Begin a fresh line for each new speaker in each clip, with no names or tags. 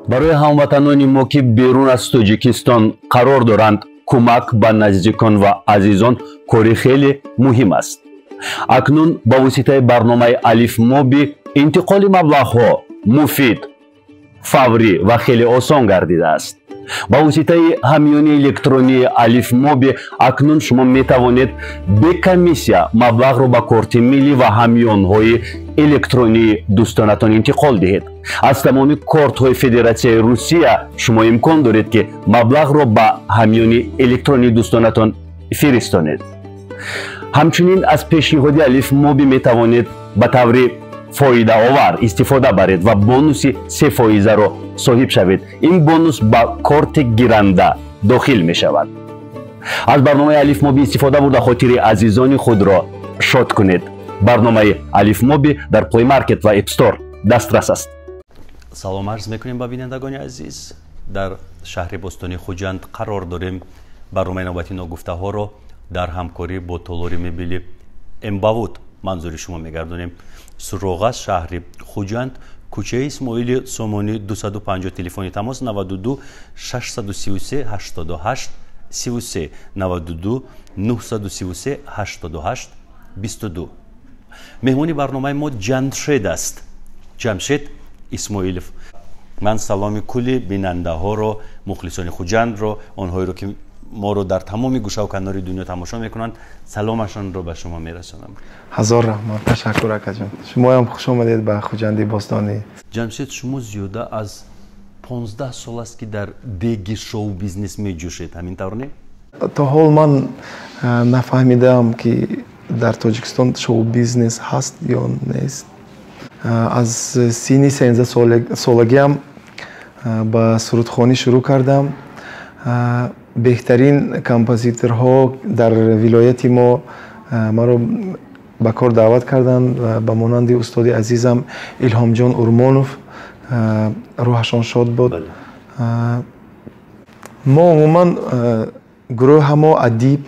Барои ҳамватанони мо, ки берун аз Тоҷикистон қарор доранд, кӯмак ба наздикон ва азизон кори хеле муҳим аст. Акнун ба воситаи барномаи Алифмоби интиқоли маблағҳо муфид, фаврӣ ва хеле осон гардидааст. Ба воситаи ҳамёни электронии Алифмоби акнун шумо метавонед бе комиссия маблағро ба корти миллӣ ва ҳамёнҳои электронии дӯстонатон интиқол диҳед. Аз тамоми кортҳои Федератсияи Русия шумо имкон доред, ки маблағро ба ҳамёни электронии дӯстонатон фиристонед. Ҳамчунин аз пешниҳоди Алифмоби метавонед ба таври фоидаовар истифода баред ва бонуси 3 фоизаро соҳиб шавед. Ин бонус ба корти гиранда дохил мешавад. Аз барномаи Алифмоби истифода бурда, хотири азизони худро шод кунед. Барномаи Алифмоби дар Play Market ва App Store дастрас аст.
Салом арз мекунем ба бинандагони азиз. Дар шаҳри бостонии Хуҷанд қарор дорем. Барномаи навбати «Ногуфтаҳоро» дар ҳамкорӣ бо толори мебели Эмбавуд манзури шумо мегардонем. Суроға: шаҳри Хуҷанд, кӯчаи Исмоили Сомонӣ, 250, телефони тамос 92 633 88 33, 92 933 88 22. Меҳмони барномаи мо Ҷамшед аст, Ҷамшед Исмоилов. Ман саломи кулли бинандаҳоро, мухлисони Хуҷандро, онҳоеро, ки моро дар тамоми гӯшаву канори дунё тамошо мекунанд, саломашонро ба шумо мерасонам.
Ҳазор раҳмат, ташаккур, акаҷон. Шумоям хуш омадед ба Хуҷанди бостонӣ.
Ҷамшед, шумо зиёда аз 15 сол аст, ки дар деги шоу бизнес меҷӯшед, ҳамин тавр не?
То ҳол ман нафаҳмидаам, ки дар Тоҷикистон шоу бизнес ҳаст ё нест. Аз синни 13 солагиам ба сурудхонӣ шурӯъ кардам. Беҳтарин композиторҳо дар вилояти мо маро ба кор даъват карданд, ба монанди устоди азизам Илҳомҷон Урмонов, рӯҳашон шод бод. Мо умуман гурӯҳамо «Адиб».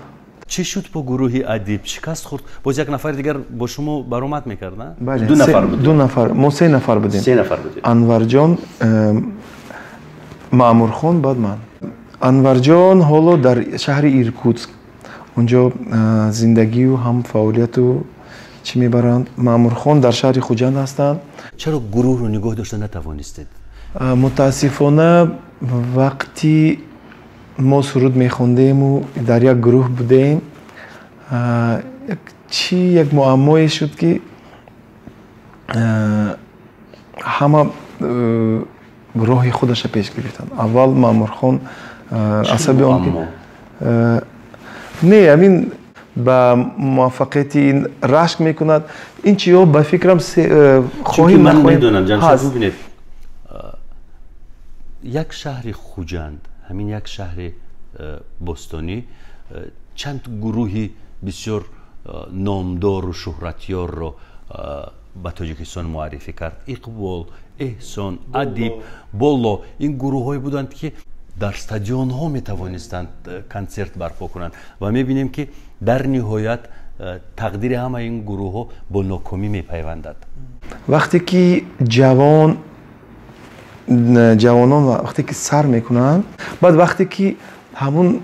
Чӣ шуд бо гурӯҳи «Адиб»? Шикаст хӯрд? Боз як нафари дигар бо шумо баромад мекард, на? Ду нафар буд.
Ду нафар, мо се нафар будем.
Се нафар будем.
Анварҷон, Маъмурхон, баъд ман. Анварҷон ҳоло дар шаҳри Иркутск, унҷо зиндагию ҳам фаъолияту чӣ мебаранд. Маъмурхон дар шаҳри Хуҷанд ҳастанд.
Чаро гурӯҳро нигоҳ дошта натавонистед?
Мутаассифона, вақти мо суруд мехондему дар як гурӯҳ будем, чӣ як муаммое шуд, ки ҳама роҳи худаша пеш гирифтанд. Аввал Маъмурхон асаби он ки не, ҳамин ба муваффақияти ин рашк мекунад. Ин чиҳо, ба фикрам,
хоҳӣ ман медонам, Ҷамшед, бубинед, як шаҳри Хуҷанд, ҳамин як шаҳри бостонӣ чанд гурӯҳи бисёр номдору шӯҳратёрро ба Тоҷикистон муаррифӣ кард: «Иқбол», «Эҳсон», «Адиб», «Боло». Ин гурӯҳҳое буданд, ки дар стадионҳо метавонистанд консерт барпо кунанд, ва мебинем, ки дар ниҳоят тақдири ҳамаи ин гурӯҳҳо бо нокомӣ мепайвандад.
Вақте ки ҷавон, ҷавонон вақте ки сар мекунанд, баъд вақте ки ҳамун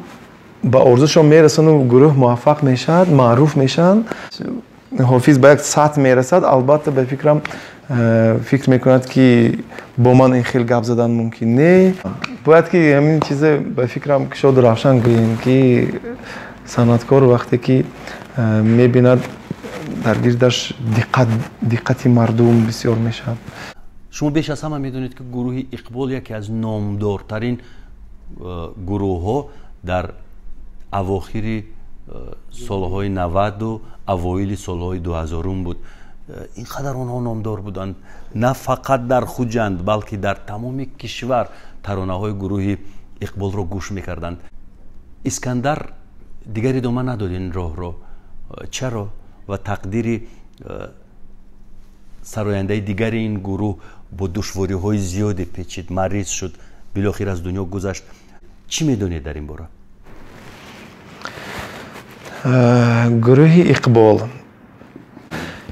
ба орзушон мерасану гурӯҳ муваффақ мешавад, маъруф мешаванд, ҳофиз ба як сатҳ мерасад, албатта, ба фикрам, фикр мекунад, ки бо ман ин хел гап задан мумкин не. Бояд ки ҳамин чизе, ба фикрам, кушоду равшан гӯем, ки санъаткор вақте ки мебинад, дар гирдаш диққати мардум бисёр мешавад.
Шумо беш аз ҳама медонед, ки гурӯҳи «Иқбол» яке аз номдортарин гурӯҳҳо дар авохири солҳои 90-у авоили солҳои 2000-ум буд. Ин қадар онҳо номдор буданд, на фақат дар Хуҷанд, балки дар тамоми кишвар таронаҳои гурӯҳи «Иқболро» гӯш мекарданд. Искандар дигар идома надод ин роҳро. Чаро? Ва тақдири сарояндаи дигари ин гурӯҳ бо душвориҳои зиёде печид, мариз шуд, билохир аз дунё гузашт. Чӣ медонед дар ин бора?
Гурӯҳи «Иқбол»,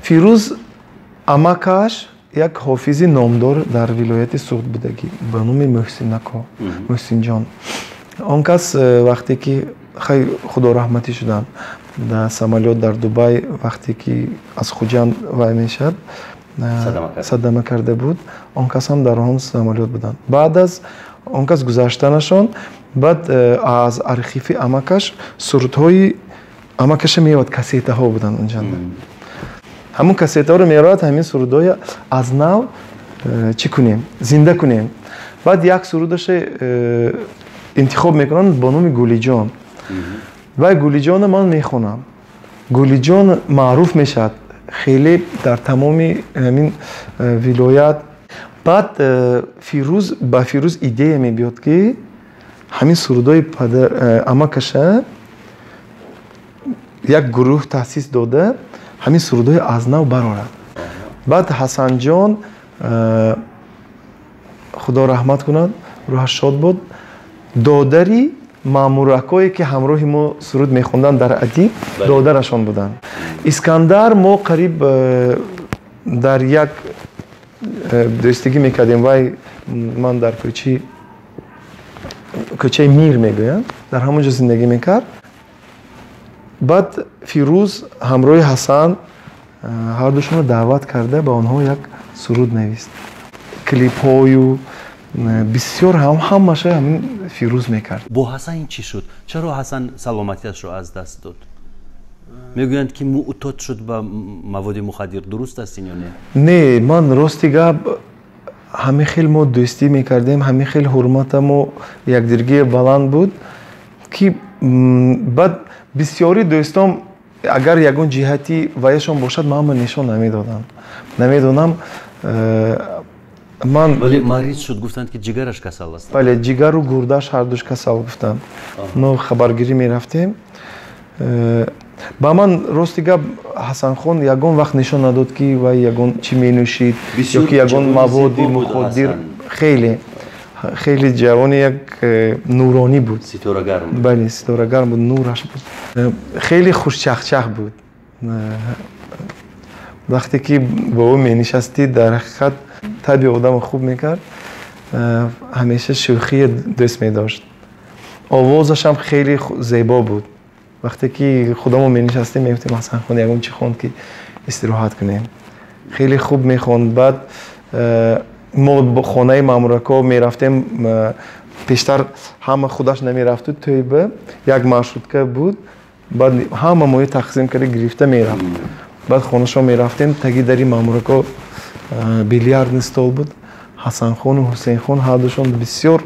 Фирӯз амакаш Як ҳофизи номдор дар вилояти Суғд будагӣ ба номи Муҳсинако, Муҳсинҷон. Он кас вақте ки хай худо раҳматӣ шуданд, дар самолёт дар Дубай вақте ки аз Хуҷанд вай мешавад, садама карда буд, он кас ҳам дар он самолёт буданд. Баъд аз он кас гузаштанашон, баъд аз архиви амакаш сурудҳои амакаша меовад, кассетаҳо буданд онҷанда. Ҳамун кассетаҳоро меоварад, ҳамин сурудҳоя аз нав чӣ кунем, зинда кунем. Баъд як сурудаша интихоб мекунанд бо номи Гулиҷон. Вай Гулиҷона ман мехонам. Гулиҷон маъруф мешавад хеле дар тамоми ҳамин вилоят. Баъд Фирӯз, ба Фирӯз идея мебиёд, ки ҳамин сурудҳои амакаша як гурӯҳ таъсис дода, ҳамин сурудҳои аз нав барорад. Баъд Ҳасанҷон, худо раҳмат кунад, рӯҳаш шод буд, додари маъмуракое ки ҳамроҳи мо суруд мехонданд дар Адиб, додарашон буданд. Искандар мо қариб дар як дӯстигӣ мекардем. Вай ман дар кӯчаи Мир мегӯянд, дар ҳамон ҷо зиндагӣ мекард. Баъд Фирӯз ҳамроҳи Ҳасан ҳардушонро даъват карда, ба онҳо як суруд навист. Клипҳою бисёр ҳам ҳамаша ҳамин Фирӯз мекард.
Бо Ҳасан чӣ шуд? Чаро Ҳасан саломатиашро аз даст дод? Мегӯянд, ки муътод шуд ба маводи мухаддир. Дуруст аст ин ё не?
Не, ман рости гап, ҳамин хел мо дӯстӣ мекардем, ҳамин хел ҳурматамо якдиргие баланд буд, ки баъд бисёри дӯстом агар ягон ҷиҳати ваяшон бошад, манма нишон намедоданд. Намедонам, ман
вале мариз шуд, гуфтанд, ки ҷигараш касал аст.
Бале, ҷигару гурдаш ҳардуш касал гуфтанд. Мо хабаргирӣ мерафтем. Ба ман рости гап, Ҳасанхон ягон вақт нишон надод, ки вай ягон чӣ менӯшид ё ки ягон маводи муходдир. Хеле хеле ҷавони як нуронӣ буд.
Ситорагарм.
Бале, ситорагарм буд, нураш буд. Хеле хушчахчах буд. Вақте ки бо ӯ менишастӣ, дар ҳақиқат таби одамо хуб мекард. Ҳамеша шӯхие дӯст медошт. Овозашам хеле зебо буд. Вақте ки худамо менишастем, мегуфтем, Ҳасанхон ягон чӣ хонд, ки истироҳат кунем. Хеле хуб мехонд. Баъд мо хонаи маъмурако мерафтем. Пештар ҳама худаш намерафту, тӯйба як маршрутка буд, баъд ҳама мои тақсим карда гирифта мерафт. Баъд хонашон мерафтем, таги дари маъмурако бильярдный стол буд. Ҳасанхону Ҳусейнхон ҳардушон бисёр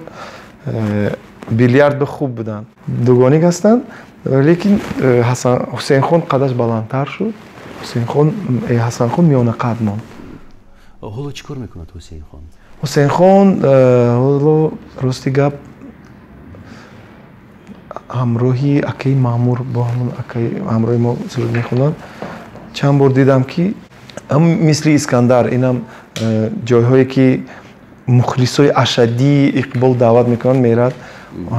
бильярд хуб буданд, дугоник ҳастанд, лекин Ҳусейнхон қадаш баландтар шуд, Ҳусейнхон, Ҳасанхон миёнақад монд.
Ҳоло чӣ кор мекунад Ҳусейнхон?
Ҳусейнхон ҳоло, рости гап, ҳамроҳи акаи Маъмур, бо ҳамон акаи ҳамроҳи мо суруд мехонанд. Чанд бор дидам, ки мисли Искандар инам ҷойҳое ки мухлисои ашаддии Иқбол даъват мекунанд, мерад,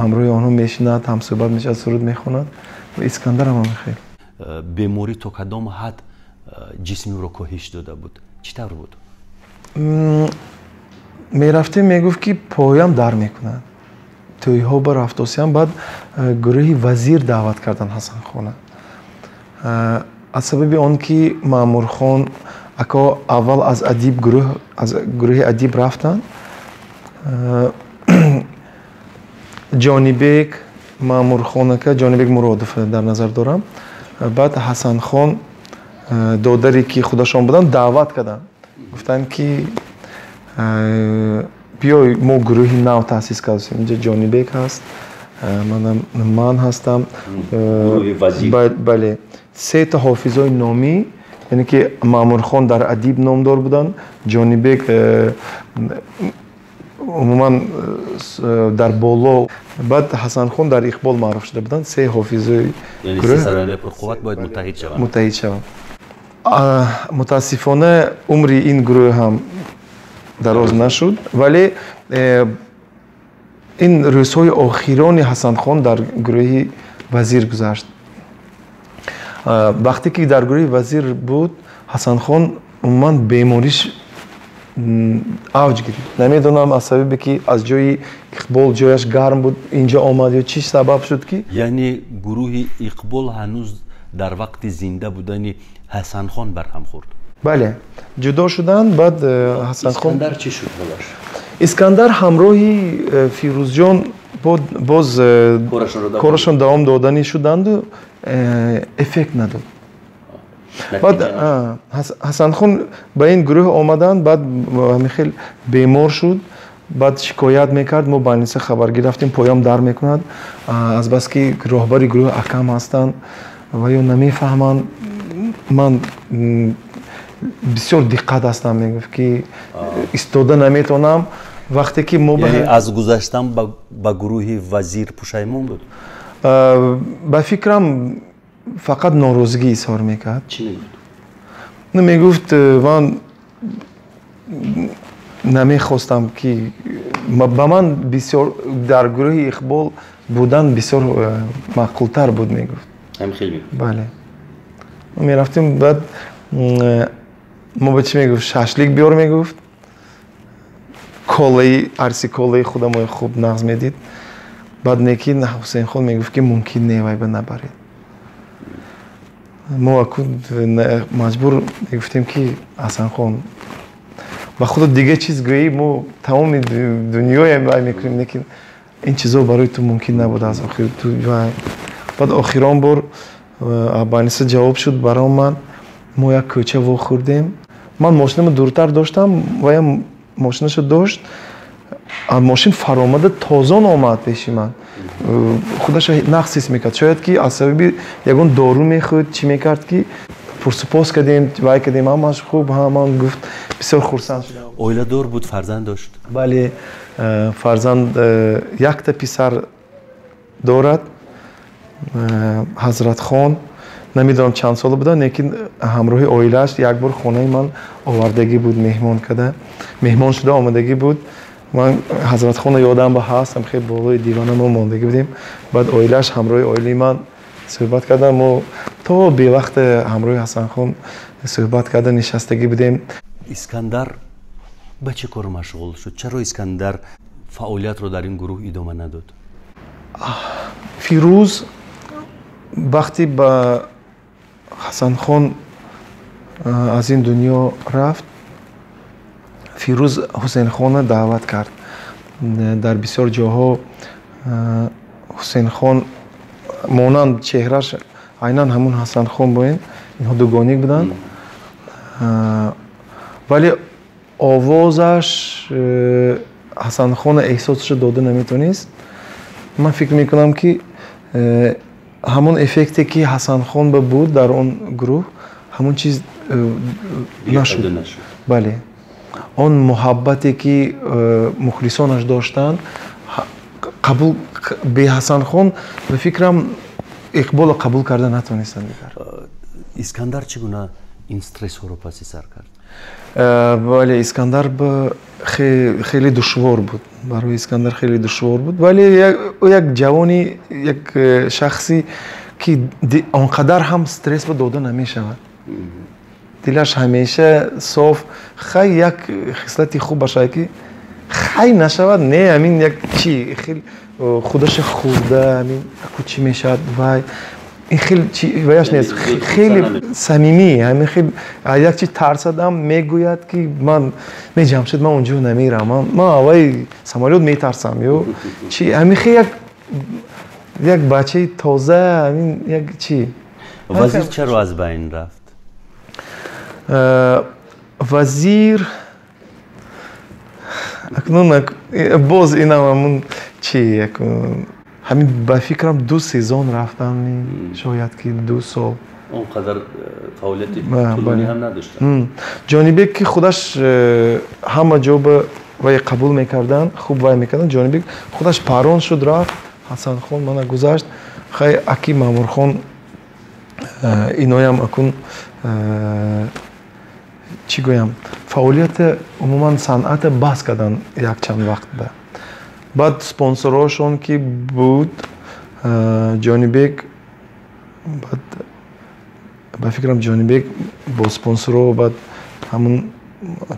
ҳамроҳи онҳо мешинад, ҳамсӯҳбат мешавад, суруд мехонад. Ва Искандар ҳам хел.
Беморӣ то кадом ҳад ҷисми ӯро коҳиш дода буд? Чӣ тавр буд?
Мерафтем, мегуфт, ки поям дар мекунад. Тӯйҳо ба рафтосиям. Баъд гурӯҳи Вазир даъват карданд Ҳасанхона. Аз сабаби он ки Маъмурхон ако аввал аз Адиб гурӯҳ, аз гурӯҳи Адиб рафтанд, Ҷонибек, Маъмурхонака, Ҷонибек Муродов дар назар дорам, баъд Ҳасанхон додаре ки худашон буданд, даъват карданд, гуфтанд, ки биёй, мо гурӯҳи нав таъсис кардем, инҷа Ҷонибек ҳаст, ман ҳастам, бале, се та ҳофизои номӣ, яъне ки Маъмурхон дар Адиб номдор буданд, Ҷонибек умуман дар боло, баъд Ҳасанхон дар Иқбол маъруф шуда буданд. Се ҳофизои
пурқувват бояд муттаҳид шаванд.
Муттаҳид шаванд. Мутаассифона, умри ин гурӯҳ ҳам дароз нашуд, вале ин рӯзҳои охирони Ҳасанхон дар гурӯҳи Вазир гузашт. Вақте ки дар гурӯҳи Вазир буд, Ҳасанхон умуман бемориш Авҷ гирифт. Намедонам, аз сабабе ки аз ҷои Иқбол ҷояш гарм буд, инҷо омад ё чӣ сабаб шуд ки.
Яъне гурӯҳи Иқбол ҳанӯз дар вақти зинда будани Ҳасанхон барҳам хӯрд?
Бале, ҷудо шуданд. Баъд Ҳасанхон.
Искандар чӣ шуд ҳолаш?
Искандар ҳамроҳи Фирӯзҷон боз корашон давом доданӣ шуданду эффект надод. Баъд Ҳасанхон ба ин гурӯҳ омаданд, баъд ҳамин хел бемор шуд, баъд шикоят мекард. Мо больница хабаргир рафтем, поям дар мекунад. Азбаски роҳбари гурӯҳ акам ҳастанд ва ё намефаҳманд, ман бисёр диққат ҳастам, мегуфт ки истода наметавонам. Вақте ки мо
аз гузаштан ба гурӯҳи Вазир пушаймон буд?
Ба фикрам, фақат норозигӣ изҳор мекард.
Чӣ мегуфт?
Мегуфт, ман намехостам ки ба ман бисёр дар гурӯҳи Иқбол будан бисёр маъқултар буд, мегуфт. Бале, мерафтем, баъд мо ба чӣ мегуфт, шашлик биёр мегуфт, колаи арси, колаи худамои хуб нағз медид. Баъд неки Ҳусейнхон мегуфт ки мумкин не, вай ба набаред. Мо аку маҷбур мегуфтем ки Ҳасанхон, ба худо, дига чиз гӯӣ, мо тамоми дунёям вай мекунем, лекин ин чизо барои ту мумкин набуд. Аз охир ту вай. Баъд охирон бор больница ҷавоб шуд, баромад, мо як кӯча вохӯрдем. Ман мошинамо дуртар доштам, ваям мошинашо дошт. Мошин фаромада тозон омад пеши ман. Худашо нақс ҳис мекард, шояд ки аз сабаби ягон дору мехӯрд, чӣ мекард ки. Пурсупос кардем, вай кардем, ҳамаш хуб, ҳаман гуфт, бисёр хурсанд шудам.
Оиладор буд, фарзанд дошт?
Бале, фарзанд, якта писар дорад, Ҳазратхон. Намедонам чанд сола буданд, лекин ҳамроҳи оилааш як бор хонаи ман овардагӣ буд, меҳмон када, меҳмон шуда омадагӣ буд. Ман Ҳазратхона ёдам ба ҳастам, хеле болои дивана мо мондагӣ будем. Баъд оилааш ҳамроҳи оилаи ман суҳбат кардам, мо то бевақт ҳамроҳи Ҳасанхон суҳбат карда нишастагӣ будем.
Искандар ба чӣ кор машғул шуд? Чаро Искандар фаъолиятро дар ин гурӯҳ идома надод?
Фирӯз вақте ба Ҳасанхон аз ин дунё рафт, Фирӯз Ҳусейнхонро даъват кард. Дар бисёр ҷоҳо Ҳусейнхон монанд, чеҳраш айнан ҳамун Ҳасанхон боин, инҳо дугоник буданд, вале овозаш Ҳасанхона эҳсосашо дода наметавонист. Ман фикр мекунам ки ҳамон эффекте ки Ҳасанхон ба буд дар он гурӯҳ, ҳамон чиз нашуд. Бале, он муҳаббате ки мухлисонаш доштанд, қабул бе Ҳасанхон, ба фикрам, Иқболро қабул карда натавонистанд дигар.
Искандар чӣ гуна ин стрессҳоро паси сар кард?
Бале, Искандар хеле душвор буд, барои Искандар хеле душвор буд, вале як ҷавони, як шахси ки он қадар ҳам стресс ба дода намешавад, дилаш ҳамеша соф. Хай, як хислати хубаш ай ки хай нашавад, не, ҳамин як чи хел худаша хӯрда, ҳамин аку чӣ мешавад, вай ин хел ваяш нест, хеле самимӣ. Ҳамин хел як чи тарсадам, мегӯяд ки ман не, Ҷамшед, ман онҷо намерам, ман авваи самолёт метарсам ё чи. Ҳамин хел як бачаи тоза, ҳамин як чи.
Вазир чаро аз байн рафт?
Вазир акнун боз инам ҳамун чи, ҳамин ба фикрам ду сезон рафтам, шояд ки 2 сол.
Он қадар фаъолияти тӯлонӣ ҳам надоштанд.
Ҷонибек ки худаш ҳама ҷо ба вай қабул мекарданд, хуб вай мекарданд. Ҷонибек худаш парон шуд, рафт. Ҳасанхон мана гузашт. Хай, аки Маъмурхон, иноям акун чӣ гӯям, фаъолияти умуман санъата бас карданд якчанд вақт. Ба баъд спонсорҳошон ки буд Ҷонибек, баъд ба фикрам, Ҷонибек бо спонсорҳо баъд ҳамун.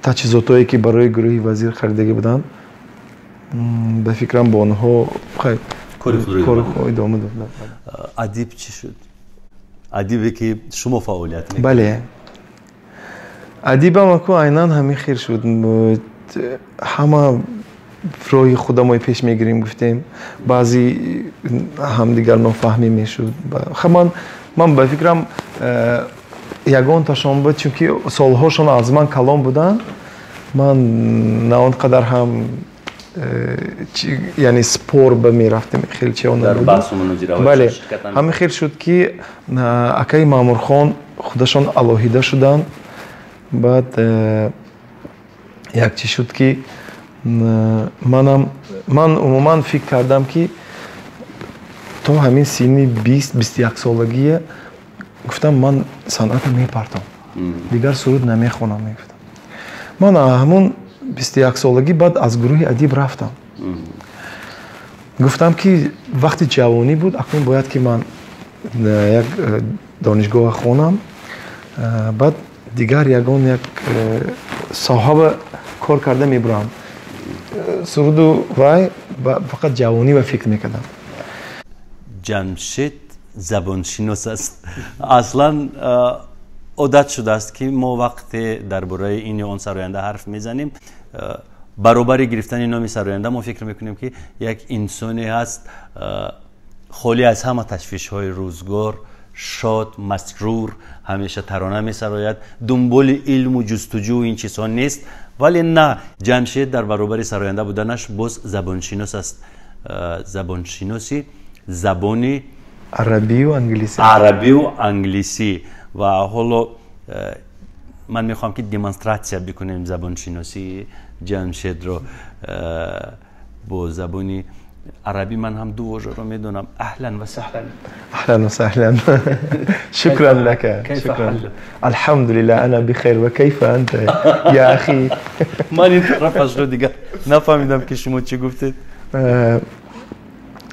Таҷҳизотое ки барои гурӯҳи Вазир харидагӣ буданд, ба фикрам, бо онҳо
кори
худро идома додам.
Адиб чӣ шуд? Адибе ки шумо фаъолият мекунед.
Бале, адибам аку айнан ҳамин хел шуд. Ҳама роҳи худамо пеш мегирем гуфтем, баъзи ҳамдигар нофаҳмӣ мешуд. Ман ба фикрам, ягонташон буд, чунки солҳошон аз ман калон буданд, ман на он қадар ҳам, яъне спор ба мерафтем, хеле чиҳо набуд. Бале, ҳамин хел шуд, ки акаи Маъмурхон худашон алоҳида шуданд. Баъд як чӣ шуд, ки манам, ман умуман фикр кардам, ки то ҳамин синни 20-21 солагия, гуфтам, ман санъатро мепартом, дигар суруд намехонам, мегуфтам. Ман ҳамун 21 солагӣ баъд аз гурӯҳи Адиб рафтам. Гуфтам, ки вақти ҷавонӣ буд, акнун бояд ки ман як донишгоҳ хонам, баъд дигар ягон як соҳаба кор карда мебурам. Суруду вай фақат ҷавонӣ ба фикр мекардам.
Ҷамшед забоншинос аст. Аслан одат шудааст, ки мо вақте дар бораи ин ё он сароянда ҳарф мезанем, баробари гирифтани номи сароянда мо фикр мекунем, ки як инсоне ҳаст холӣ аз ҳама ташвишҳои рӯзгор, шод, масрур, ҳамеша тарона месарояд, дунболи илму ҷустуҷӯ ин чизҳо нест. Вале на, Ҷамшед дар баробари сароянда буданаш боз забоншинос аст, забоншиноси забони
арабию англисӣ.
Арабию англисӣ. Ва ҳоло ман мехоҳам, ки демонстратсия бикунем забоншиносии Ҷамшедро бо забони арабӣ. Ман ҳам ду вожаро медонам. أهلا وسهلا.
أهلا وسهلا، شكرا لك.
كيف
شكرا.
حالك؟
الحمد لله، أنا بخير، وكيف أنت يا أخي؟
Ман ин тарафашро дигар нафаҳмидам, ки шумо чӣ гуфтед.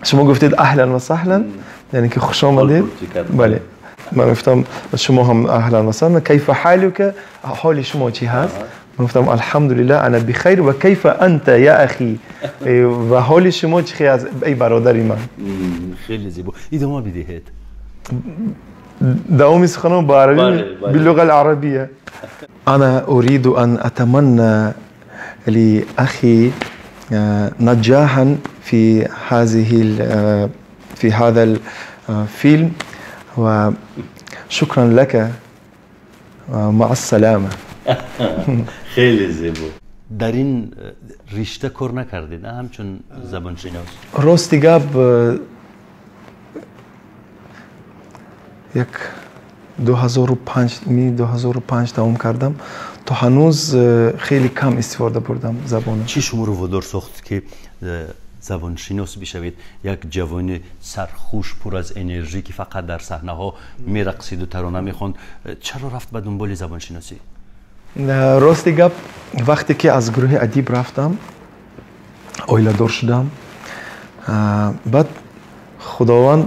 Шумо гуфтед أهلا وسهلا، яъне ки хуш омадед. Бале, ман гуфтам, шумо ҳам أهلا وسهلا. كيف حالك، ҳоли шумо чӣ ҳаст? Ман гуфтам: الحمد لله، أنا بخير، وكيف أنت يا أخي، ва ҳоли шумо чӣ аст, эй бародари ман?
Хеле зебо, идома бидиҳед.
دوام سخنان با عربي؟ باللغة العربية. أنا أريد أن أتمنى لأخي نجاحا في هذا الفيلم، وشكرا لك، مع السلامة.
Хеле зебо. Дар ин ришта кор накардед, на ҳамчун забоншинос?
Рости гап, як 2005, ми 2005 тамом кардам, то ҳанӯз хеле кам истифода бурдам забона.
Чӣ шуморо водор сохт, ки забоншинос бишавед? Як ҷавони сархуш, пур аз энержӣ, ки фақат дар саҳнаҳо мерақсиду тарона мехонд, чаро рафт ба дунболи забоншиносӣ?
Рости гап, вақте ки аз гурӯҳи Адиб рафтам, оиладор шудам, баъд худованд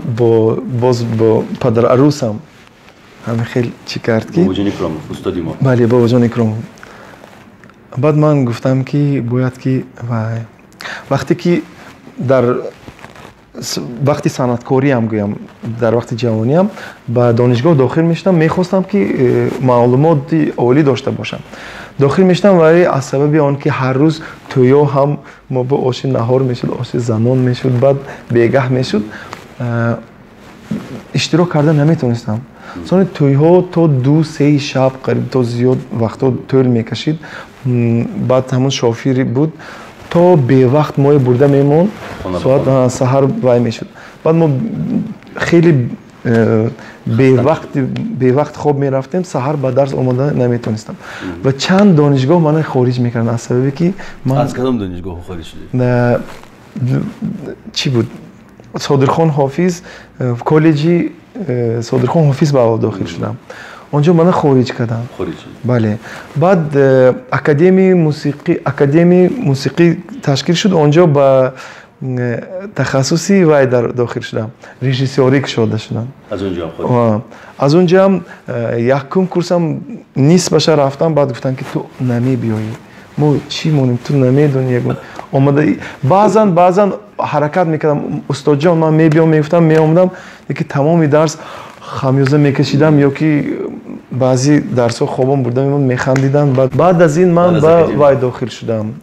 боз бо падарарӯсам ҳамин хел чӣ кард, ки
Бобоҷон Икромов, устоди мо.
Бале, Бобоҷон Икромов. Баъд ман гуфтам, ки бояд ки вай, вақте ки дар вақти санъаткориам, гӯям, дар вақти ҷавониам ба донишгоҳ дохил мешудам, мехостам, ки маълумоти олӣ дошта бошам. Дохил мешудам, вале аз сабаби он ки ҳар рӯз тӯё ҳам мо бо оши наҳор мешуд, оши занон мешуд, баъд бегаҳ мешуд, иштирок карда наметонистам. Сони тӯйҳо то 2-3 шаб, қариб то зиёд вақтҳо тӯл мекашид. Баъд ҳамун шофири буд, то бевақт мои бурда мемонд, соат саҳар вай мешуд. Баъд мо хеле бевақт хоб мерафтем, саҳар ба дарс омода наметонистам ва чанд донишгоҳ мана хориҷ мекарданд аз сабабе ки ман.
Аз кадом донишгоҳ хориҷ шудед?
Чӣ буд, Содирхон Ҳофиз, коллеҷи Содирхон Ҳофиз ба аввал дохил шудам, онҷо мана хориҷ кардам. Бале, баъд академияи мусиқӣ ташкил шуд, онҷо ба Тахассуси вай дар дохил шудам, режиссёрӣ кушода шудам.
Аз он ҷо?
Аз он ҷоам якум курсам нисбаша рафтам, баъд гуфтанд, ки ту намебиёӣ, мо чӣ монем, ту намедонӣ. Ягон омада баъзан ҳаракат мекардам, устодҷон, ман мебиём, мегуфтам, меомадам, леки тамоми дарс хамёза мекашидам ё ки баъзи дарсҳо хобам бурда мемонд, механдидам. Баъд аз ин ман ба вай дохил шудам,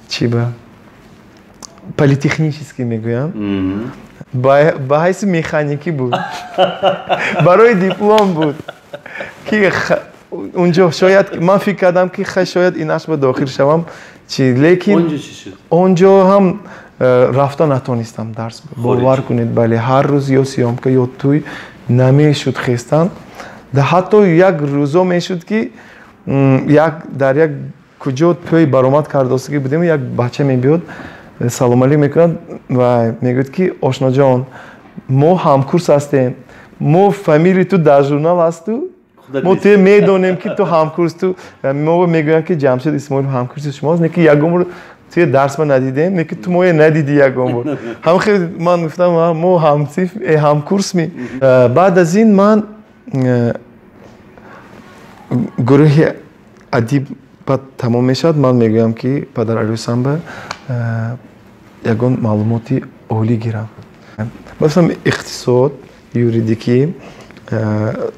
чӣ, ба политехнический мегӯям, ба ҳайси механикӣ буд, барои диплом буд, ки унҷо шояд ман фикр кардам, ки хай, шояд инаш ба дохил шавам чи, лекин онҷо ҳам рафта натонистам дарс. Бовар кунед, бале, ҳар рӯз ё съёмка, ё тӯй, намешуд хестан. Ҳатто як рӯзо мешуд, ки як дар як куҷо тӯй баромад кардостагӣ будем, як бача мебиёд, салом алейк мекунад ва мегӯяд, ки ошноҷон, мо ҳамкурс ҳастем, мо фамилии ту дар журнал ҳасту, мо туе медонем, ки ту ҳамкурс, ту мо мегӯям, ки Ҷамшед Исмоилов ҳамкурси шумост, не ки ягон бор туе дарс ма надидем, не ки ту моя надидӣ ягон бор. Ҳам хел ман гуфтам, мо ҳамсиф, ҳамкурс ми. Баъд аз ин ман гурӯҳи Адиб баъд тамом мешавад, ман мегӯям, ки падар Алиҳусанба ягон маълумоти олӣ гирам. Гуфтам, иқтисод, юридикӣ,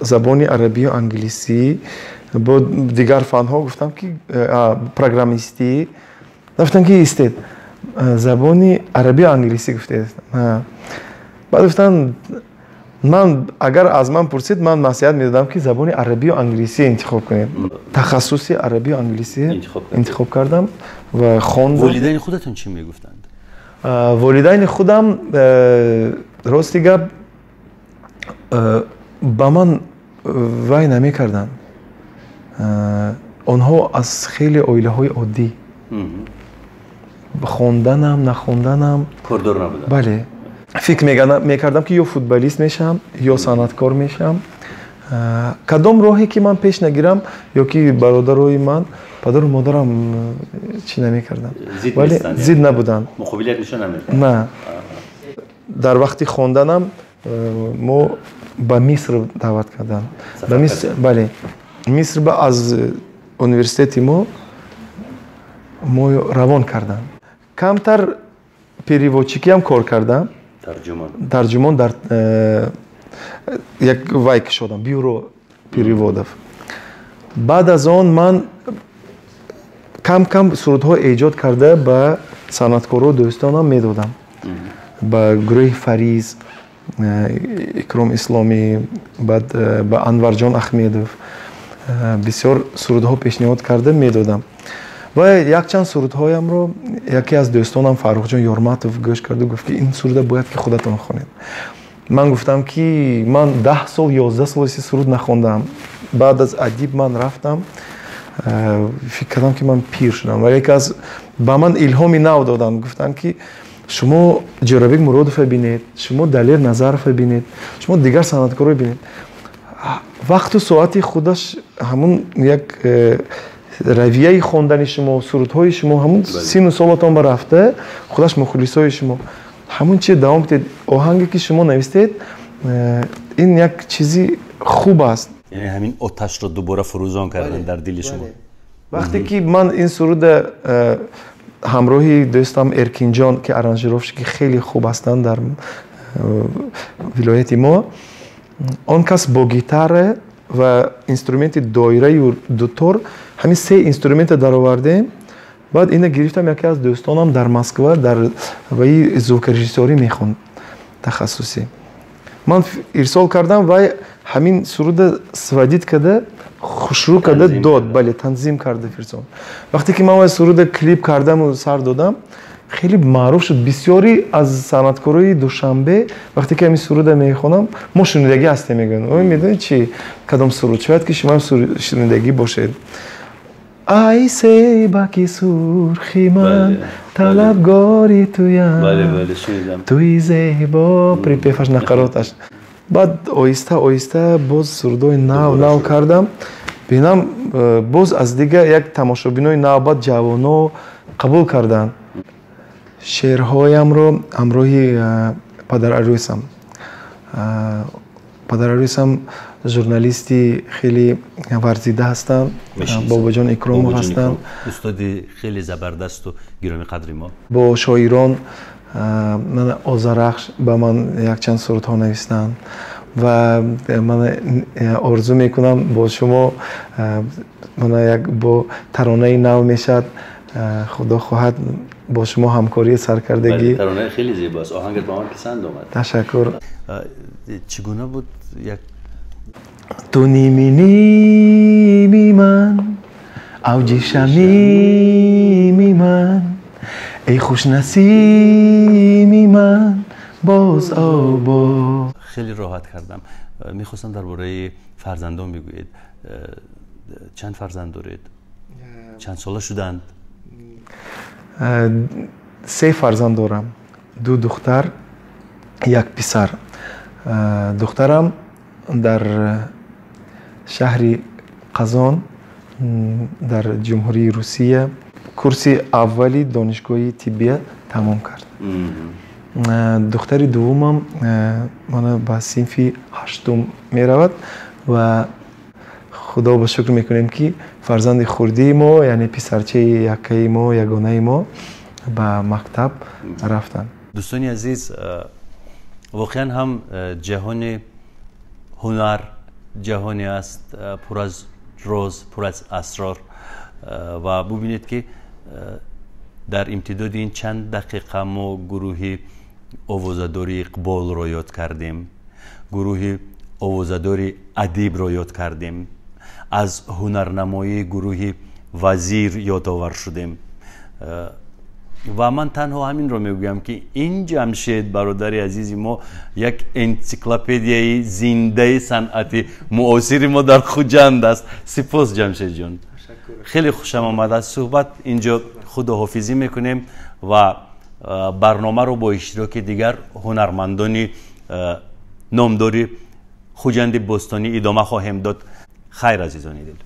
забони арабию англисӣ, бо дигар фанҳо, гуфтам, ки программистӣ. Гуфтам, ки истед, забони арабию англисӣ гуфтед. Баъд гуфтам, ман агар аз ман пурсид, ман маслиҳат медодам, ки забони арабию англисӣ интихоб кунед. Тахассуси арабию англисӣ интихоб кардам ва хондам.
Волидайни худатон чӣ мегуфтанд?
Волидайни худам, рости гап, ба ман вай намекарданд. Онҳо аз хеле оилаҳои оддӣ, хонданам, нахонданам
кордор набуданд.
Бале, фикр мекардам, ки ё футболист мешавам, ё санъаткор мешавам. Кадом роҳе ки ман пеш нагирам ё ки бародарои ман, падару модарам чӣ намекарданд, вале зид набуданд.
Муқобилият нишон намедоданд?
На, дар вақти хонданам мо ба Миср даъват карданд, ба Миср, бале, Миср ба аз университети мо равон карданд. Камтар переводчикиам кор кардам, тарҷумон, дар як вай кушодам, бюро переводов. Баъд аз он ман кам кам сурудҳо эҷод карда, ба санъаткору дӯстонам медодам, ба гурӯҳи Фариз, Икром Исломӣ, баъд ба Анварҷон Ахмедов бисёр сурудҳо пешниҳод карда медодам. Ва якчанд сурудҳоямро яке аз дӯстонам, Фаррухҷон Ёрматов, гӯш карду гуфт, ки ин суруда бояд ки худатон хонед. Ман гуфтам, ки ман 10 сол, 11 сол си суруд нахондам. Баъд аз Адиб ман рафтам, фикр кардам, ки ман пир шудам. Ва яке аз ба ман илҳоми нав доданд, гуфтанд, ки шумо Ҷӯрабек Муродовро бинед, шумо Далер Назаровро бинед, шумо дигар санъаткорро бинед, вақту соати худаш ҳамун як равияи хондани шумо, сурудҳои шумо ҳамун сину солатон ба рафта, худаш мухлисои шумо ҳамун чи давом кунед. Оҳанге ки шумо навистед, ин як чизи хуб аст.
Яъне ҳамин оташро дубора фурӯзон кардан дар дили шумо.
Вақте ки ман ин суруда ҳамроҳи дӯстам Эркинҷон, ки аранжировщики хеле хуб ҳастанд дар вилояти мо, он кас бо гитара ва инструменти доираю дутор, ҳамин се инструмента даровардем. Баъд ина гирифтам, яке аз дӯстонам дар Москва дар ваи звукорежиссёрӣ мехонд тахассусӣ, ман ирсол кардам, вай ҳамин суруда сводить карда, хушрӯ карда дод, бале, танзим карда фирсон. Вақте ки ман вай суруда клип кардаму сар додам, хеле маъруф шуд. Бисёре аз санъаткорои Душанбе, вақте ки ҳамин суруда мехонам, мо шунидагӣ ҳастем, мегӯянд. Ой, медонед чи, кадом суруд? Шояд ки шумоам шунидагӣ бошед: «Ай себаки сурхи ман, талабгори туям, туи зебо», припеваш, нақароташ. Баъд оҳиста оҳиста боз сурудҳои нав нав кардам, бинам, боз аз дигар як тамошобинои нав, баъд ҷавоно қабул карданд. Шеърҳоямро ҳамроҳи падарарӯсам. Падарарӯсам журналисти хеле варзида ҳастанд, Бобоҷон Икромов ҳастанд.
Устоди хеле забардасту гиромиқадри мо.
Бо шоирон ман Озарахш ба ман якчанд сурудҳо навистанд ва ман орзу мекунам бо шумо ман як бо таронаи нав мешавад, худо хоҳад бо шумо ҳамкории саркардагӣ.
Таронаи хеле зебост, оҳангат ба ман писанд омад.
Ташаккур.
Чӣ гуна буд як
Ту ними ними ман, авҷи шамими ман, эй хушнасими ман, боз обод.
Хеле роҳат кардам. Мехостам дар бораи фарзандон бигӯед. Чанд фарзанд доред? Чанд сола шуданд?
Се фарзанд дорам, ду духтар, як писар. Духтарам дар шаҳри Қазон дар Ҷумҳурии Русия курси аввали донишгоҳи тиббия тамом кард. Духтари дуввумам мана ба синфи ҳаштум меравад ва худо ба шукр мекунем, ки фарзанди хурдии мо, яъне писарчаи яккаи мо, ягонаи мо ба мактаб рафтанд.
Дӯстони азиз, воқеан ҳам ҷаҳони ҳунар ҷаҳоне аст пур аз роз, пур аз асрор. Ва бубинед, ки дар имтидоди ин чанд дақиқа мо гурӯҳи овозадори Иқболро ёд кардем, гурӯҳи овозадори Адибро ёд кардем, аз ҳунарнамоии гурӯҳи Вазир ёдовар шудем. Ва ман танҳо ҳаминро мегӯям, ки ин Ҷамшед, бародари азизи мо, як энсиклопедияи зиндаи санъати муосири мо дар Хуҷанд аст. Сипос, Ҷамшедҷон, хеле хушам омад аз суҳбат. Инҷо худоҳофизӣ мекунем ва барномаро бо иштироки дигар ҳунармандони номдори Хуҷанди бостонӣ идома хоҳем дод. Хайр, азизони дил.